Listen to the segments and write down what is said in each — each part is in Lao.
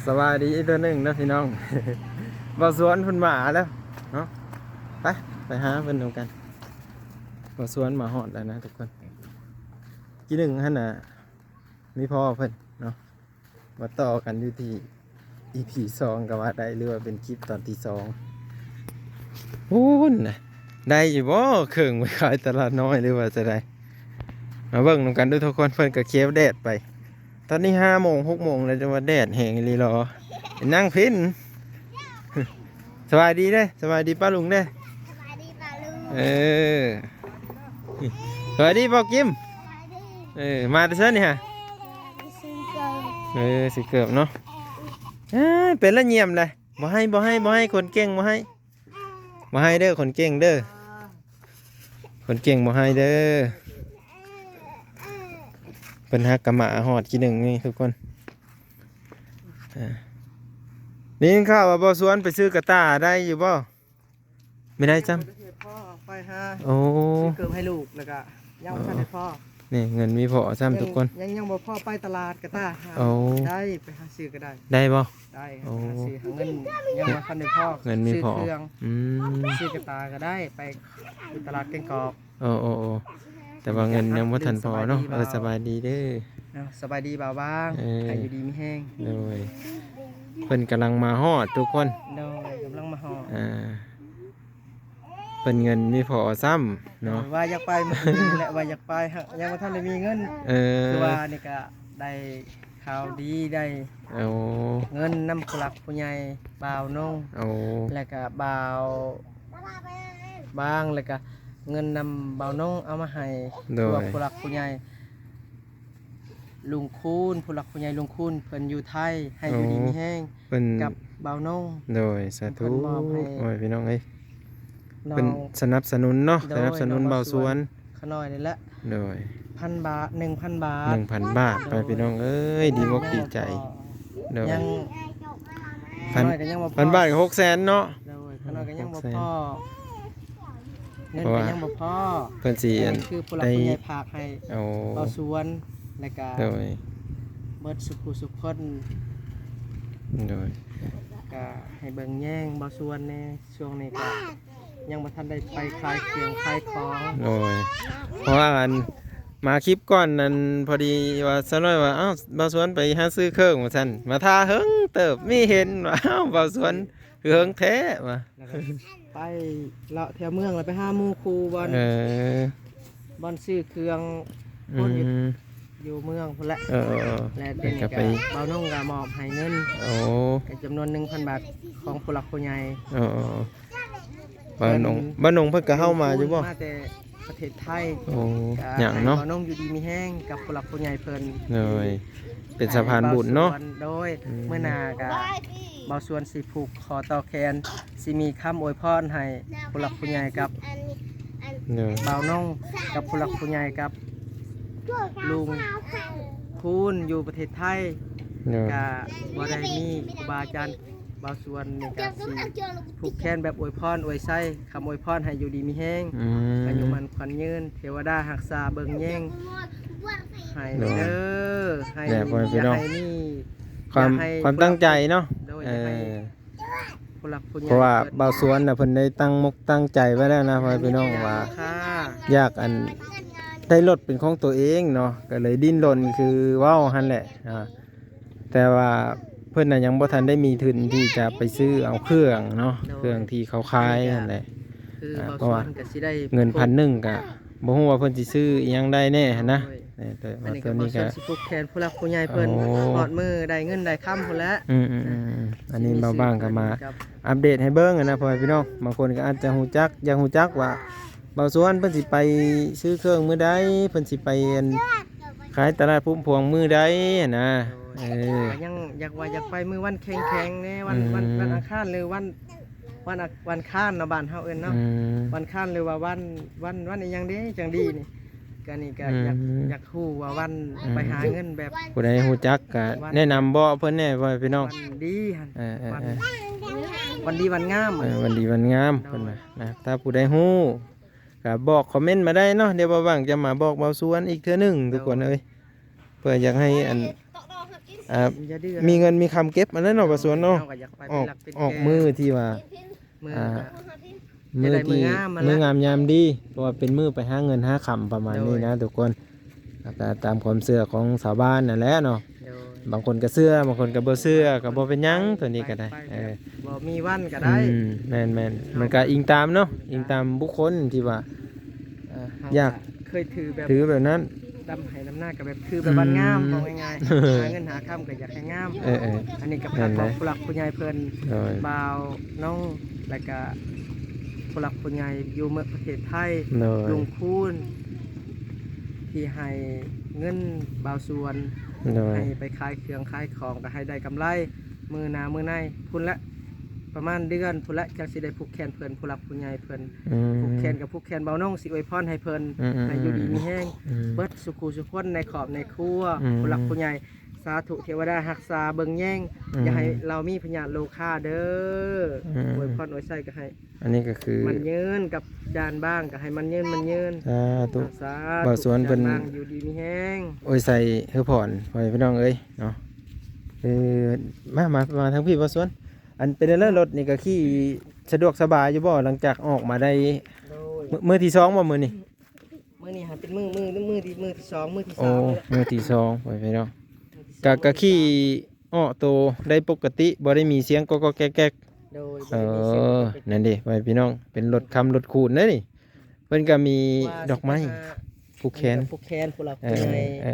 ສະບາຍດີອີກເທື່ອໜຶ່ງເນາະພີ່ນ້ອງ. ບ່າວສວນເພິ່ນມາແລ້ວເນາະ. ໄປ ໄປຫາເພິ່ນນຳກັນ. ບ່າວສວນມາຮອດແລ້ວນະທຸກຄົນ. ກີ້ໜຶ່ງຫັ້ນນະ ມີພໍ່ເພິ່ນເນາະ. ມາຕໍ່ກັນຢູ່ທີ່ອີພີສອງກໍວ່າໄດ້ ຫຼືວ່າເປັນຄລິບຕອນທີສອງ. ພຸ້ນນະ ໄດ້ຢູ່ບໍ່ ເຄິ່ງໄປຂາຍຕະຫຼາດນ້ອຍ ຫຼືວ່າຈະໄດ້? ມາເບິ່ງນຳກັນເດີ້ທຸກຄົນ. ເພິ່ນກໍເຄບແດດໄປ. ຕອນນີ້ຫ້າໂມງ ຫົກໂມງແລ້ວ ແຕ່ວ່າແດດແຮງອີ່ຫຼີຫຼໍ. ນັ່ງພິນ. ສະບາຍດີເດີ້ ສະບາຍດີປ້າລຸງເດີ້. ສະບາຍດີປ້າລຸງ. ເອີ ສະບາຍດີພໍ່ກິມ. ສະບາຍດີ. ເອີ ມາແຕ່ໃສນີ້ຫະ? ໄປຊື້ເກີບ. ເອີ ຊື້ເກີບເນາະ. ເອີ ເປັນລະຢ້ຽມແຫຼະ. ບໍ່ໃຫ້ ບໍ່ໃຫ້ ບໍ່ໃຫ້ ຄົນເກັ່ງບໍ່ໃຫ້. ບໍ່ໃຫ້ເດີ້ ຄົນເກັ່ງເດີ້. ຄົນເກັ່ງບໍ່ໃຫ້ເດີ້. ເພິ່ນຫາກະມາຮອດກີ້ໜຶ່ງນີ້ທຸກຄົນ. ອ່າ ໄດ້ຍິນຂ່າວວ່າບ່າວສວນໄປຊື້ກະຕ່າໄດ້ຢູ່ບໍ່? ບໍ່ໄດ້ຊ້ຳ. ພໍ່ໄປຫາ ໂອ້ ຊື້ເກີບໃຫ້ລູກ ແລ້ວກະຍັງບໍ່ທັນໄດ້ພໍ. ນີ້ເງິນມີພໍຊ້ຳທຸກຄົນ. ຍັງ ຍັງບໍ່ພໍໄປຕະຫຼາດກະຕ່າ. ໂອ້ ໄດ້ ໄປຫາຊື້ກໍໄດ້. ໄດ້ບໍ່? ໄດ້. ໂອ້ ຫາຊື້ ຫາເງິນຍັງບໍ່ທັນໄດ້ພໍ. ເງິນມີພໍ. ຊື້ເຄື່ອງ. ອືມ ຊື້ກະຕ່າກໍໄດ້ ໄປຢູ່ຕະຫຼາດແກ້ງກອກ. ໂອ້ ໂອ້ ໂອ້ ແຕ່ວ່າເງິນຍັງບໍ່ທັນພໍເນາະ. ເອີ ສະບາຍດີເດີ້. ເນາະ ສະບາຍດີບ່າວຫວ່າງ. ເອີ ໃຫ້ຢູ່ດີມີແຮງ. ໂດຍ ເພິ່ນກຳລັງມາຮອດທຸກຄົນ. ໂດຍ ກຳລັງມາຮອດ. ອ່າ ເພິ່ນເງິນມີພໍຊ້ຳເນາະ. ວ່າຢາກໄປມື້ນີ້ແຫຼະ ວ່າຢາກໄປ ຫາກຍັງບໍ່ທັນໄດ້ມີເງິນ. ເອີ ຄືວ່ານີ້ກະໄດ້ຂ່າວດີ ໄດ້ ໂອ້ ເງິນນຳຜູ້ຫຼັກຜູ້ໃຫຍ່ບ່າວນົງ. ໂອ້ ແລ້ວກະບ່າວຫວ່າງ ແລ້ວກະເງິນນຳບ່າວນົງເອົາມາໃຫ້. ໂດຍ ພວກຜູ້ຫຼັກຜູ້ໃຫຍ່ ລຸງຄູນ ຜູ້ຫຼັກຜູ້ໃຫຍ່ລຸງຄູນ ເພິ່ນຢູ່ໄທ ໃຫ້ຢູ່ດີມີແຮງ ເພິ່ນກັບບ່າວນົງ. ໂດຍ ສາທຸ. ໂອ້ຍ ພີ່ນ້ອງເອີຍ ເພິ່ນສະໜັບສະໜູນເນາະ. ໂດຍ ສະໜັບສະໜູນບ່າວສວນ ຂະນ້ອຍນີ້ແຫຼະ. ໂດຍ ພັນບາດ ໜຶ່ງພັນບາດ. ໜຶ່ງພັນບາດ. ໂດຍ ໄປ ພີ່ນ້ອງເອີຍ ດີອົກດີໃຈ. ໂດຍ ຍັງ ພັນ ພັນບາດກໍຫົກແສນເນາະ. ໂດຍ ຂະນ້ອຍກໍຍັງບໍ່ພໍ. ເງິນກໍຍັງບໍ່ພໍ. ເພິ່ນຊິ ອັນ ຄືຜູ້ຫຼັກຜູ້ໃຫຍ່ຝາກໃຫ້ ໂອ້ ບ່າວສວນ ແລ້ວກະ ໂດຍ ເບິດສຸຜູ້ສຸຄົນ. ໂດຍ ກະໃຫ້ເບິ່ງແຍງບ່າວສວນແດ່. ຊ່ວງນີ້ກະຍັງບໍ່ທັນໄດ້ໄປຂາຍເຄື່ອງຂາຍຂອງ. ໂດຍ ເພາະວ່າ ອັນ ມາຄລິບກ່ອນນັ້ນ ພໍດີວ່າສາວນ້ອຍວ່າ ອ້າວ ບ່າວສວນໄປຫາຊື້ເຄື່ອງວ່າຊັ້ນ ມາຖ້າເຫິງເຕີບ ມີເຫັນວ່າ ອ້າວ ບ່າວສວນ ຄືເຫິງແທ້ວ່າ. ແລ້ວກໍໄປເລາະແຖວເມືອງ ແລ້ວໄປຫາໝູ່ຄູ່ບ່ອນ ເອີ ບ່ອນຊື້ເຄື່ອງ ອືມ ຢູ່ ຢູ່ເມືອງພຸ້ນແຫຼະ. ເອີ ເອີ ເອີ ແລ້ວເດ ແລ້ວກໍໄປ ບ່າວນົງກໍມອບໃຫ້ເງິນ. ໂອ້ ກໍຈຳນວນໜຶ່ງພັນບາດຂອງຜູ້ຫຼັກຜູ້ໃຫຍ່. ເອີ ເອີ ເອີ ບ່າວນົງ ເພິ່ນ ບ່າວນົງເພິ່ນກໍເຂົ້າມາຢູ່ບໍ່? ມາແຕ່ ປະເທດໄທ. ໂອ້ ຍັງເນາະ ກໍໃຫ້ບ່າວນົງຢູ່ດີມີແຮງກັບຜູ້ຫຼັກຜູ້ໃຫຍ່ເພິ່ນ. ໂດຍ ເປັນສະພານບຸນເນາະ. ໂດຍ ອືມ ມື້ໜ້າກໍບ່າວສວນຊິຜູກຂໍ້ຕໍ່ແຂນ ຊິມີຄຳອວຍພອນໃຫ້ຜູ້ຫຼັກຜູ້ໃຫຍ່ກັບ ໂດຍ ບ່າວນົງ ກັບຜູ້ຫຼັກຜູ້ໃຫຍ່ກັບລຸງຄູນຢູ່ປະເທດໄທ. ໂດຍ ກໍບໍ່ໄດ້ມີຄູບາອາຈານ ບ່າວສວນນີ້ກໍຊິຜູກແຂນແບບອວຍພອນອວຍໄຊ ຄຳອວຍພອນໃຫ້ຢູ່ດີມີແຮງ ອືມ ອາຍຸໝັ້ນຂວັນຍືນ ເທວະດາຮັກສາເບິ່ງແຍງໃຫ້ເດີ. ໂດຍ ໃຫ້ ແບບ ພໍ່ແມ່ພີ່ນ້ອງ ຢ່າໃຫ້ມີ ຄວາມ ຢ່າໃຫ້ ຄວາມຕັ້ງໃຈເນາະ. ໂດຍ ເອີ ຢ່າໃຫ້ຜູ້ຫຼັກຜູ້ໃຫຍ່ ເພາະວ່າບ່າວສວນນະ ເພິ່ນໄດ້ຕັ້ງມົກຕັ້ງໃຈໄວ້ແລ້ວນະ ພໍ່ແມ່ພີ່ນ້ອງ ວ່າ ຢາກ ອັນ ໄດ້ລົດເປັນຂອງຕົວເອງເນາະ ກໍເລີຍດີ້ນລົນ ຄືເວົ້າຫັ້ນແຫຼະ ອ່າ ແຕ່ວ່າເພິ່ນນະຍັງບໍ່ທັນໄດ້ມີທຶນທີ່ຈະໄປຊື້ເອົາເຄື່ອງເນາະ. ໂດຍ ເຄື່ອງທີ່ເຂົາຂາຍຫັ້ນແຫຼະ. ຄື ອ່າ ເພາະວ່າເງິນພັນໜຶ່ງກະບໍ່ຮູ້ວ່າເພິ່ນຊິຊື້ອີ່ຫຍັງໄດ້ແນ່ຫັ້ນນະ. ໂດຍ ເອີ ແຕ່ວ່າ ອັນນີ້ ຕອນນີ້ກະ ບ່າວສວນຊິຜູກແຂນຜູ້ຫຼັກຜູ້ໃຫຍ່ເພິ່ນ ອໍ ຮອດມື້ໄດ້ເງິນໄດ້ຄຳພຸ້ນແຫຼະ. ອືມໆໆ ອັນນີ້ບ່າວຫວ່າງກໍມາອັບເດດໃຫ້ເບິ່ງຫັ້ນນະ ພໍ່ແມ່ພີ່ນ້ອງ. ບາງຄົນກໍອາດຈະຮູ້ຈັກ ຢາກຮູ້ຈັກວ່າ ບ່າວສວນເພິ່ນຊິໄປຊື້ເຄື່ອງມື້ໃດ ເພິ່ນຊິໄປ ອັນ ຂາຍຕະຫຼາດພຸ້ມພວງມື້ໃດຫັ້ນນະ. ໂດຍ ເອີ ກໍຍັງຢາກວ່າຢາກໄປມື້ວັນແຂງໆແດ່ ວັນ ອືມ ວັນ ວັນອັງຄານ ຫຼື ວັນ ວັນອັງ ວັນຄານເນາະ ບ້ານເຮົາເອີ້ນເນາະ. ອືມ ວັນຄານ ຫຼືວ່າວັນ ວັນ ວັນອີ່ຫຍັງເດຈັ່ງດີນີ້ ກໍນີ້ກໍ ອືມ ຢາກ ຢາກຮູ້ວ່າວັນ ອືມ ໄປຫາເງິນແບບ ຜູ້ໃດຮູ້ຈັກກໍ ວັນ ແນະນຳບອກເພິ່ນແດ່ ພໍ່ແມ່ພີ່ນ້ອງ. ວັນດີຫັ້ນ ເອີໆໆ ວັນ ວັນດີວັນງາມ ເອີ ວັນດີວັນງາມ ໂດຍ ເພິ່ນວ່ານະ. ຖ້າຜູ້ໃດຮູ້ ກໍບອກຄອມເມັນມາໄດ້ເນາະ. ດຽວບ່າວຫວ່າງຈະມາບອກບ່າວສວນອີກເທື່ອໜຶ່ງ ໂດຍ ທຸກຄົນເອີຍ ເພື່ອຢາກໃຫ້ ອັນ ອ່າ ຢ່າດື້ນະ ມີເງິນມີຄຳເກັບ ອັນນັ້ນເນາະ ບ່າວສວນເນາະ. ເຮົາກໍຢາກໄປເປັນຫຼັກເປັນແກນ ອອກມື້ທີ່ວ່າ ມື້ ອ່າ ກະ ມື້ທີ່ ມື້ງາມ ມື້ງາມຍາມດີ ເພາະວ່າເປັນມື້ໄປຫາເງິນຫາຄຳປະມານນີ້ນະ ໂດຍ ທຸກຄົນ. ແລ້ວກໍຕາມຄວາມເຊື່ອຂອງຊາວບ້ານນັ້ນແຫຼະເນາະ. ໂດຍ ບາງຄົນກໍເຊື່ອ ບາງຄົນກໍບໍ່ເຊື່ອ ກໍບໍ່ເປັນຫຍັງ ໂຕນີ້ກໍໄດ້. ໄປແບບ ເອີ ບໍ່ມີວັນກໍໄດ້ ອືມ ແມ່ນໆ ມັນກໍອີງຕາມເນາະ ອີງຕາມບຸກຄົນທີ່ວ່າ ເອີ ຢາກ ເຮົາກໍເຄີຍຖືແບບ ຖືແບບນັ້ນ ດຳໄຮ່ດຳນາກໍແບບ ຄືແບບບ້ານງາມ ອືມ ເວົ້າງ່າຍໆ ຫາເງິນຫາຄຳກໍຢາກໃຫ້ງາມ. ເອີໆ ອັນນີ້ກໍຝາກບອກ ແມ່ນແຫຼະ ຜູ້ຫຼັກຜູ້ໃຫຍ່ເພິ່ນ ໂດຍ ບ່າວນ້ອງ ແລ້ວກໍຜູ້ຫຼັກຜູ້ໃຫຍ່ຢູ່ເມືອງປະເທດໄທ ໂດຍ ລຸງຄູນ ທີ່ໃຫ້ເງິນບ່າວສວນ ໂດຍ ໃຫ້ໄປຂາຍເຄື່ອງຂາຍຂອງ ກໍໃຫ້ໄດ້ກຳໄລ ມື້ໜ້າມື້ໃນພຸ້ນແຫຼະ ປະມານເດືອນພຸ້ນແຫຼະ ຈັ່ງຊິໄດ້ຜູກແຂນເພິ່ນ ຜູ້ຫຼັກຜູ້ໃຫຍ່ເພິ່ນ ອືມ ຜູກແຂນກັບຜູກແຂນ ບ່າວນ້ອງຊິອວຍພອນໃຫ້ເພິ່ນ ອືມໆໆ ໃຫ້ຢູ່ດີມີແຮງ ອືມ ເບິດສູ່ຄູ່ສູ່ຄົນໃນຄອບໃນຄົວ ອືມ ຜູ້ຫຼັກຜູ້ໃຫຍ່. ສາທຸ ເທວະດາຮັກສາເບິ່ງແຍງ ອືມ ຢ່າໃຫ້ລາວມີພະຍາດໂລຄາເດີ ອືມ ອວຍພອນອວຍໄຊກໍໃຫ້ ອັນນີ້ກໍຄື ໝັ້ນຍືນກັບຈານບາງ ກໍໃຫ້ໝັ້ນຍືນໝັ້ນຍືນ ສາທຸ ສາທຸ ບ່າວສວນເພິ່ນ ຈານບາງຢູ່ດີມີແຮງ ໂອ້ຍ ໃສ່ເຮືອຜ່ອນ ພໍ່ແມ່ພີ່ນ້ອງເອີຍເນາະ. ເອີ ມາ ມາ ມາທາງພີ້ ບ່າວສວນ. ອັນເປັນແນວໃດ ລົດນີ້ກໍຂີ່ສະດວກສະບາຍຢູ່ບໍ່ ຫຼັງຈາກອອກມາໄດ້ ໂດຍ ມື້ ມື້ທີສອງບໍ່ມື້ນີ້? ມື້ນີ້ຫາເປັນມື້ ມື້ ມື້ທີ ມື້ທີສອງ ມື້ທີ ໂອ້ ສາມນີ້ແຫຼະ ມື້ທີສອງ ພໍ່ແມ່ພີ່ນ້ອງ ມື້ທີສອງ ກໍ ກໍຂີ່ ອອໂຕໄດ້ປົກກະຕິ ບໍ່ໄດ້ມີສຽງກອກໆແກກໆ. ໂດຍ ເອີ ບໍ່ໄດ້ມີສຽງກອກໆແກກໆ. ນັ້ນເດ້ ພໍ່ແມ່ພີ່ນ້ອງ ເປັນລົດຄຳລົດຄູນເດ້ນີ້ ເພິ່ນກໍມີ ວ່າ ດອກໄມ້ ຊິໄປຫາ ຜູກແຂນ ເອີ ຜູກແຂນ ຜູ້ຫຼັກ ເອີ ຜູ້ໃຫຍ່ ເອີ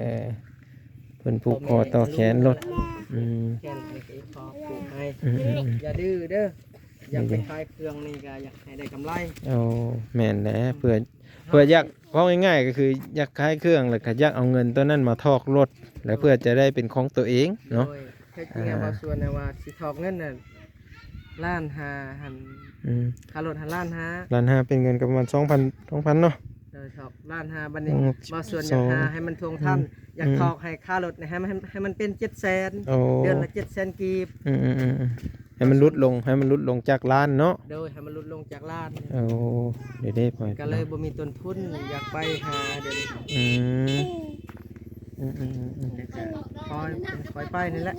ເພິ່ນຜູກຄໍຕໍ່ແຂນລົດ ອືມ ແຂນນີ້ກໍຂໍຜູກໃຫ້ ອືມໆໆ ຢ່າດື້ເດີ ຢ່າໄປຂາຍເຄື່ອງນີ້ກໍຢາກໃຫ້ໄດ້ກຳໄລ. ໂອ້ ແມ່ນແຫຼະ ເພື່ອ ເພື່ອຢາກ ເວົ້າງ່າຍໆກໍຄືຢາກຂາຍເຄື່ອງ ແລ້ວກໍຢາກເອົາເງິນຕົວນັ້ນມາຖອກລົດ ແລ້ວເພື່ອຈະໄດ້ເປັນຂອງຕົວເອງເນາະ. ໂດຍ ແທ້ຈິງ ອ່າ ບ່າວສວນນະວ່າຊິຖອກເງິນນັ້ນລ້ານຫ້າຫັ້ນ ອືມ ຄ່າລົດຫັ້ນລ້ານຫ້າ ລ້ານຫ້າ ເປັນເງິນກໍປະມານສອງພັນ ສອງພັນເນາະ. ໂດຍ ຖອກລ້ານຫ້າ ບັດນີ້ ອືມ ບ່າວສວນຢາກຫາໃຫ້ມັນທວງທັນ ອືມ ຢາກຖອກໃຫ້ຄ່າລົດໃຫ້ມັນ ໃຫ້ມັນເປັນເຈັດແສນ ໂອ້ ເດືອນລະເຈັດແສນກີບ. ອືມໆໆ ໃຫ້ມັນຫຼຸດລົງ ໃຫ້ມັນຫຼຸດລົງຈາກລ້ານເນາະ. ໂດຍ ໃຫ້ມັນຫຼຸດລົງຈາກລ້ານ. ໂອ້ ເດ້ໆ ພໍ່ແມ່ ກໍເລີຍບໍ່ມີຕົ້ນທຶນ ຢາກໄປຫາດຽວນີ້. ອືມ ອືມໆໆໆ ແລ້ວກໍຄ່ອຍເປັນຄ່ອຍໄປນີ້ແຫຼະ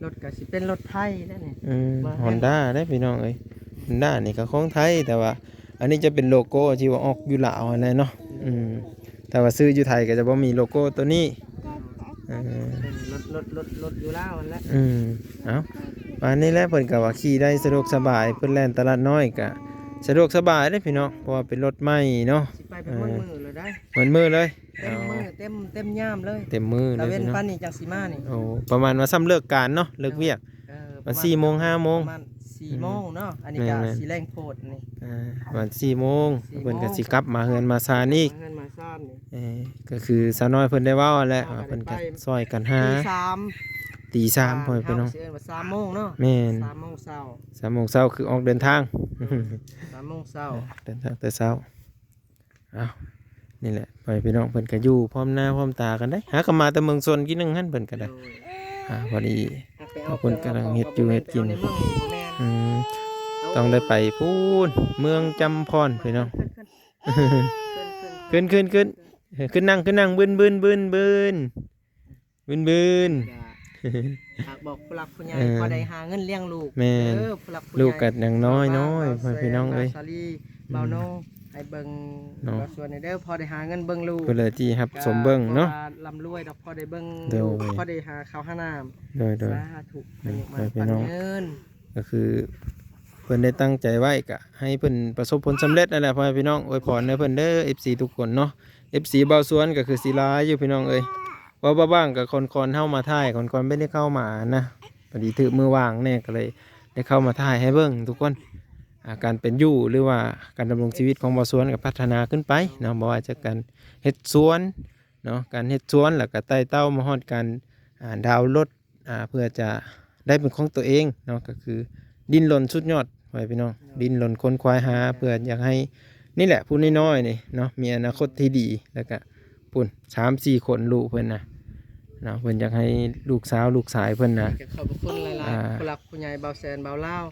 ລົດກໍຊິເປັນລົດໄທແລ້ວນີ້. ອືມ ຮອນດ້າເດ້ພີ່ນ້ອງເອີຍ ຮອນດ້ານີ້ກໍຂອງໄທ ແຕ່ວ່າອັນນີ້ຈະເປັນໂລໂກ້ທີ່ວ່າອອກຢູ່ລາວຫັ້ນແຫຼະເນາະ. ອືມ ແຕ່ວ່າຊື້ຢູ່ໄທກໍຈະບໍ່ມີໂລໂກ້ຕົວນີ້. ເອີ ລົດ ລົດ ລົດ ລົດຢູ່ລາວຫັ້ນແຫຼະ. ອືມ ເອົ້າ ປານນີ້ແຫຼະ ເພິ່ນກໍວ່າຂີ່ໄດ້ສະດວກສະບາຍ ເພິ່ນແລ່ນຕະຫຼາດນ້ອຍກໍສະດວກສະບາຍເດ້ພີ່ນ້ອງ ເພາະວ່າເປັນລົດໃໝ່ເນາະ. ຊິໄປເປັນ ເອີ ມື້ເລີຍໄດ໋ ໝົດມື້ເລີຍ ເຕັມມື້ ເອີ ເຕັມ ເຕັມຍາມເລີຍ. ເຕັມມື້ເລີຍພີ່ນ້ອງ ຕາເວັນປານນີ້ຈັ່ງຊິມານີ້. ໂອ້ ປະມານວ່າຊ່ຳເລີກການເນາະ ເລີກວຽກ. ເອີ ປະມານສີ່ໂມງ ຫ້າໂມງ ປະມານສີ່ໂມງເນາະ. ອືມ ອັນນີ້ກໍ ແມ່ນໆ ຊິແລງໂພດນີ້ ອ່າ ປະມານສີ່ໂມງ ສີ່ໂມງ ເພິ່ນກໍຊິກັບມາເຮືອນມາຊານອີກ ມາເຮືອນມາຊານນີ້. ເອີ ກໍຄືສາວນ້ອຍເພິ່ນໄດ້ເວົ້າຫັ້ນແຫຼະ ເຮົາກໍ ວ່າເພິ່ນກໍໄດ້ໄປ ຊ່ອຍກັນຫາ ຕີສາມ ຕີສາມ ພໍ່ແມ່ພີ່ນ້ອງ ບ້ານເຮົາຊິເອີ້ນວ່າສາມໂມງເນາະ. ແມ່ນ ສາມໂມງເຊົ້າ ສາມໂມງເຊົ້າ ຄືອອກເດີນທາງ ໂດຍ ສາມໂມງເຊົ້າ ເດີນທາງແຕ່ເຊົ້າ. ອ້າວ ນີ້ແຫຼະ ພໍ່ແມ່ພີ່ນ້ອງ ເພິ່ນກໍຢູ່ພ້ອມໜ້າພ້ອມຕາກັນເດ້. ຫາກໍມາແຕ່ເມືອງຊົນກີ້ໜຶ່ງຫັ້ນ ເພິ່ນກໍໄດ້ ໂດຍ ອ່າ ພໍດີ ຫາກໄປເອົາ ເພິ່ນກຳລັງເຮັດຢູ່ເຮັດກິນ ເຄື່ອງເອົາຂອງເຂົາບໍ່ແມ່ນ ອືມ ເອົາ ຕ້ອງໄດ້ໄປພຸ້ນ ເມືອງຈຳພອນ ພີ່ນ້ອງ ຂຶ້ນໆໆ ຂຶ້ນໆໆ ເອີ ຂຶ້ນນັ່ງ ຂຶ້ນນັ່ງ ບືນໆໆ ບືນໆ ບືນໆ ກໍຝາກບອກຜູ້ຫຼັກຜູ້ໃຫຍ່ ເອີ ພໍໄດ້ຫາເງິນລ້ຽງລູກ ແມ່ນ ເອີ ຜູ້ຫຼັກຜູ້ໃຫຍ່ ລູກກໍຍັງນ້ອຍໆ ພໍ່ແມ່ພີ່ນ້ອງເອີຍ ບ່າວສາລີ ອືມ ບ່າວໂນ ໃຫ້ເບິ່ງ ເນາະ ບ່າວສວນແດ່ເດີ ພໍໄດ້ຫາເງິນເບິ່ງລູກ ເພິ່ນເລີຍທີ່ຮັບຊົມເບິ່ງເນາະ ກໍບໍ່ວ່າລ່ຳລວຍດອກ ພໍໄດ້ເບິ່ງ ໂດຍ ລູກ ພໍໄດ້ຫາເຂົ້າຫານ້ຳ ໂດຍໆ ສາທຸ ອືມ ອາຍຸໝັ້ນຂວັນຍືນ ກໍຄືເພິ່ນໄດ້ຕັ້ງໃຈໄວ້ ກໍໃຫ້ເພິ່ນປະສົບຜົນສຳເລັດນັ້ນແຫຼະ ພໍ່ແມ່ພີ່ນ້ອງ ອວຍພອນໃຫ້ເພິ່ນເດີ ເອັຟຊີ ທຸກຄົນເນາະ. ເອັຟຊີ ບ່າວສວນກໍຄືຊິຫຼາຍຢູ່ ພີ່ນ້ອງເອີຍ ເພາະວ່າບາງກໍຄອນໆເຮົາມາຖ່າຍ ຄອນໆບໍ່ໄດ້ເຂົ້າມານະ ພໍດີຖືກມື້ວ່າງແດ່ ກໍເລີຍໄດ້ເຂົ້າມາຖ່າຍໃຫ້ເບິ່ງທຸກຄົນ. ອ່າ ການເປັນຢູ່ ຫຼືວ່າການດຳລົງຊີວິດຂອງບ່າວສວນກໍພັດທະນາຂຶ້ນໄປເນາະ ບໍ່ວ່າຈາກການເຮັດສວນເນາະ ການເຮັດສວນ ແລ້ວກໍໄຕ່ເຕົ້າມາຮອດການ ອ່າ ດາວລົດ ອ່າ ເພື່ອຈະໄດ້ເປັນຂອງຕົວເອງເນາະ ກໍຄືດີ້ນລົນສຸດຍອດ ພໍ່ແມ່ພີ່ນ້ອງ ດິ້ນລົນຂົນຂວາຍຫາ ເພື່ອຢາກໃຫ້ ນີ້ແຫຼະ ຜູ້ນ້ອຍໆນີ້ເນາະ ມີອະນາຄົດທີ່ດີ ແລ້ວກະ ພຸ້ນ ສາມສີ່ຄົນລູກເພິ່ນນະເນາະ ເພິ່ນຢາກໃຫ້ລູກສາວລູກຊາຍເພິ່ນນະ ກໍຂອບພະຄຸນຫຼາຍໆ ອ່າ ຜູ້ຫຼັກຜູ້ໃຫຍ່ ບ່າວແສນ ບ່າວລາວ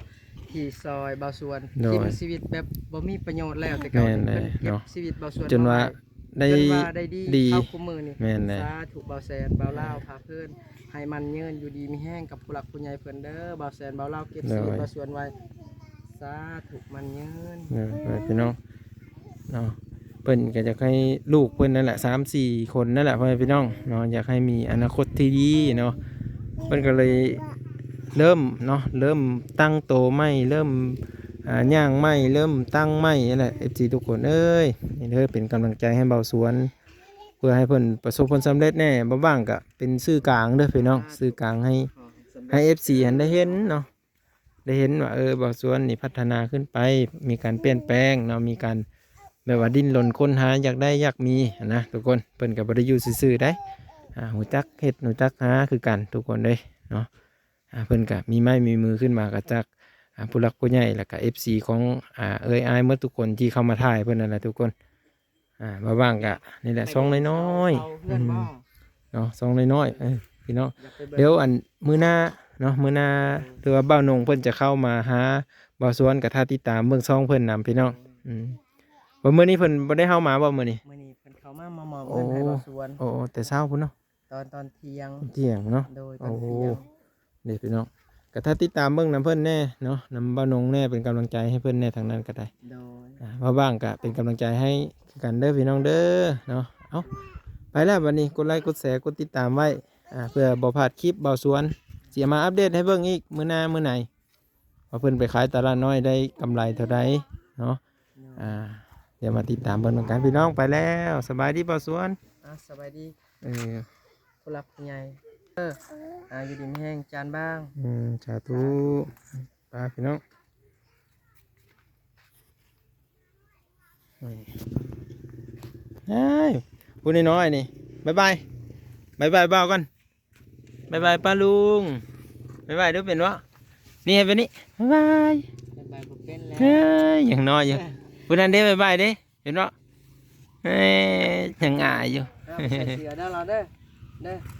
ທີ່ຊ່ອຍບ່າວສວນ ໂດຍ ຖິ້ມຊີວິດແບບບໍ່ມີປະໂຫຍດແລ້ວ ແຕ່ເກົ່າ ແມ່ນແຫຼະ ເພິ່ນເກັບ ເນາະ ຊີວິດບ່າວສວນ ຈົນວ່າ ມາໄວ້ ໄດ້ ເອີ້ນວ່າໄດ້ດີ ດີ ເຂົ້າຄູ່ມື້ນີ້. ແມ່ນແຫຼະ ສາທຸ ບ່າວແສນ ບ່າວລາວ ພາເພິ່ນໃຫ້ໝັ້ນຍືນ ຢູ່ດີມີແຮງກັບຜູ້ຫຼັກຜູ້ໃຫຍ່ເພິ່ນເດີ. ບ່າວແສນ ບ່າວລາວ ເກັບ ໂດຍ ຊີວິດບ່າວສວນໄວ້. ສາທຸ ໝັ້ນຍືນ. ເອີ ພໍ່ແມ່ພີ່ນ້ອງເນາະ ເພິ່ນກໍຢາກໃຫ້ລູກເພິ່ນນັ້ນແຫຼະ ສາມສີ່ຄົນນັ້ນແຫຼະ ພໍ່ແມ່ພີ່ນ້ອງເນາະ ຢາກໃຫ້ມີອະນາຄົດທີ່ດີເນາະ. ເພິ່ນກໍເລີຍເລີ່ມເນາະ ເລີ່ມຕັ້ງໂຕໃໝ່ ເລີ່ມ ອ່າ ຍ່າງໃໝ່ ເລີ່ມຕັ້ງໃໝ່ນັ້ນແຫຼະ ເອັຟຊີ ທຸກຄົນເອີຍ. ນີ້ເດີ ເປັນກຳລັງໃຈໃຫ້ບ່າວສວນ ເພື່ອໃຫ້ເພິ່ນປະສົບຜົນສຳເລັດແດ່. ບໍ່ວ່າງກໍເປັນສື່ກາງເດີພີ່ນ້ອງ ສື່ກາງໃຫ້ ໃຫ້ເອັຟຊີຫັ້ນໄດ້ເຫັນເນາະ ໄດ້ເຫັນວ່າ ເອີ ບ່າວສວນນີ້ພັດທະນາຂຶ້ນໄປ ມີການປ່ຽນແປງເນາະ ມີການແບບວ່າດີ້ນລົນຄົ້ນຫາ ຢາກໄດ້ຢາກມີຫັ້ນນະທຸກຄົນ. ເພິ່ນກໍບໍ່ໄດ້ຢູ່ຊື່ໆໃດ ອ່າ ຮູ້ຈັກເຮັດ ຮູ້ຈັກຫາຄືກັນທຸກຄົນເດ້ເນາະ. ອ່າ ເພິ່ນກໍມີໄມ້ມີມືຂຶ້ນມາ ກໍຈາກ ອ່າ ຜູ້ຫຼັກຜູ້ໃຫຍ່ ແລ້ວກໍເອັຟຊີຂອງ ອ່າ ເອື້ອຍອ້າຍໝົດທຸກຄົນທີ່ເຂົ້າມາຖ່າຍເພິ່ນນັ້ນແຫຼະທຸກຄົນ. ອ່າ ບໍ່ວ່າງກະນີ້ແຫຼະ ຊ່ອງນ້ອຍໆ ເຊົາເຮືອນບໍ່ ອືມ ເນາະ ຊ່ອງນ້ອຍໆ ເອີ ພີ່ນ້ອງ. ຢາກໄປເບິ່ງ ດຽວອັນມື້ໜ້າເນາະ ມື້ໜ້າ ເອີ ຫຼືວ່າບ່າວນົງເພິ່ນຈະເຂົ້າມາຫາບ່າວສວນ ກໍຖ້າຕິດຕາມເບິ່ງຊ່ອງເພິ່ນນຳ ພີ່ນ້ອງ. ອືມ ອືມ ວ່າມື້ນີ້ເພິ່ນບໍ່ໄດ້ເຂົ້າມາບໍ່ມື້ນີ້? ມື້ນີ້ເພິ່ນເຂົ້າມາ ມາມອບເງິນໃຫ້ບ່າວສວນ. ໂອ້ ໂອ້ ແຕ່ເຊົ້າພຸ້ນເນາະ. ຕອນ ຕອນທ່ຽງ ທ່ຽງເນາະ. ໂດຍ ຕອນທ່ຽງ. ໂອ້ ນີ້ພີ່ນ້ອງ ກໍຖ້າຕິດຕາມເບິ່ງນຳເພິ່ນແດ່ເນາະ ນຳບ່າວນົງແດ່ ເປັນກຳລັງໃຈໃຫ້ເພິ່ນແດ່ ທາງນັ້ນກໍໄດ້. ໂດຍ ອ່າ ວ່າວ່າງກໍເປັນກຳລັງໃຈໃຫ້ຄືກັນເດີພີ່ນ້ອງເດີເນາະ. ເອົ້າ ໄປແລ້ວບັດນີ້ ກົດໄລກົດແຊ ກົດຕິດຕາມໄວ້ ອ່າ ເພື່ອບໍ່ພາດຄລິບບ່າວສວນ ຊິເອົາມາອັບເດດໃຫ້ເບິ່ງອີກ ມື້ໜ້າມື້ໃນ ວ່າເພິ່ນໄປຂາຍຕະຫຼາດນ້ອຍໄດ້ກຳໄລເທົ່າໃດເນາະ. ໂດຍ ອ່າ ດຽວມາຕິດຕາມເບິ່ງນຳກັນພີ່ນ້ອງ. ໄປແລ້ວ ສະບາຍດີບ່າວສວນ. ອ່າ ສະບາຍດີ. ເອີ ຜູ້ຫຼັກຜູ້ໃຫຍ່ເດີ ອ່າ ຢູ່ດີມີແຮງຈານບາງ. ອືມ ສາທຸ ສາທຸ. ໄປພີ່ນ້ອງ ເອີຍ ຜູ້ນ້ອຍໆນີ້ ບາຍບາຍ ບາຍບາຍບ່າວກ່ອນ ບາຍບາຍປ້າລຸງ ບາຍບາຍດູ ເປັນບໍ່? ນີ້ ເຮັດແບບນີ້ ບາຍບາຍ. ບາຍບາຍບໍ່ເປັນແລ້ວ ເອີຍ ຍັງນ້ອຍຢູ່. ຜູ້ນັ້ນເດ້ ບາຍບາຍເດ້ ເຫັນບໍ່? ເອີຍ ຍັງອາຍຢູ່. ເອົາ ໃສ່ເສື້ອເດີລາວເດີ ເດີ.